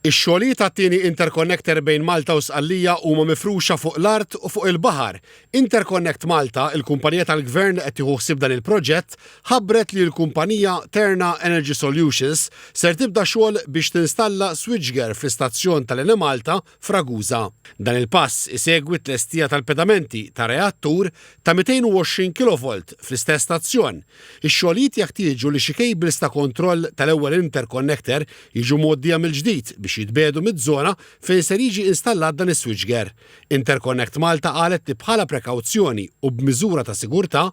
Ix-xogħlijiet għat-tieni interconnector bejn Malta u Sqallija huma mifruxa fuq l-art u fuq il-baħar. Interconnect Malta, il-kumpanija tal-Gvern li qed tieħu ħsieb dan il-proġett, ħabbret li l-kumpanija Terna Energy Solutions ser tibda xogħol biex tinstalla switchgear fl-istazzjon tal-Enemalta f'Ragusa. Dan il-pass isegwi t-tlestija tal-pedamenti ta' reattur ta' 220 kilovolt fl-istess stazzjon. Ix-xogħlijiet jeħtieġu li xi cables ta' kontroll tal-ewwel interconnector jiġu mgħoddija mill-ġdid biex jitbiegħdu miż-żona fejn ser jiġi installat dan is-switchgear. Interconnect Malta qalet li bħala prekawzjoni u b'miżura ta' sigurtà,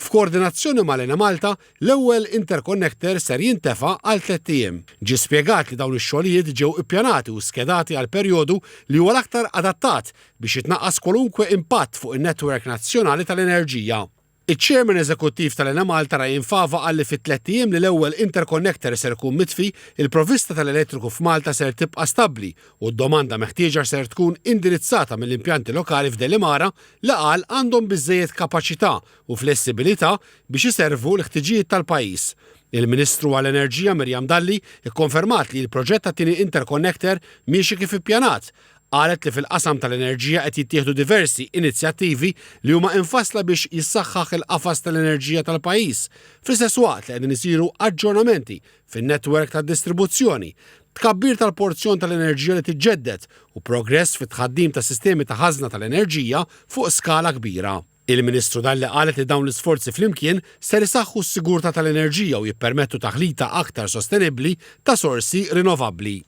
f'koordinazzjoni mal-Enemalta, l-ewwel interconnector ser jintefa' għal tlett ijiem. Ġie spjegat li dawn ix-xogħlijiet ġew ippjanati u skedati għal perjodu li huwa l-aktar adattat biex jitnaqqas kwalunkwe impatt fuq in-netwerk nazzjonali tal-enerġija. Iċ-Chairman Eżekuttiv tal-Enemalta Ryan Fava qal li fit-tlett ijiem li l-ewwel interconnector ser ikun mitfi, il-provvista tal-elettriku f'Malta ser tibqa' stabbli u d-domanda meħtieġa ser tkun indirizzata mill-impjanti lokali f'Delimara li qal għandhom biżżejjed kapaċità u flessibilità biex iservu l-ħtiġijiet tal-pajjiż. Il-Ministru għall-Enerġija Miriam Dalli kkonfermat li l-proġett tat-tieni interconnector miexi kif ippjanat. Qalet li fil-qasam tal-enerġija qed jittieħdu diversi inizjattivi li huma imfassla biex jissaħħaħ il-qafas tal-enerġija tal-pajjiż, fl-istess waqt li qegħdin isiru aġġornamenti fin-netwerk tad-distribuzzjoni, tkabbir tal-porzjon tal-enerġija li tiġġedded u progress fit-tħaddim ta' sistemi ta' ħażna tal-enerġija fuq skala kbira. Il-Ministru Dalli qalet li dawn l-isforzi flimkien ser isaħħu s-sigurtà tal-enerġija u jippermettu taħlita aktar sostenibbli ta' sorsi rinnovabbli.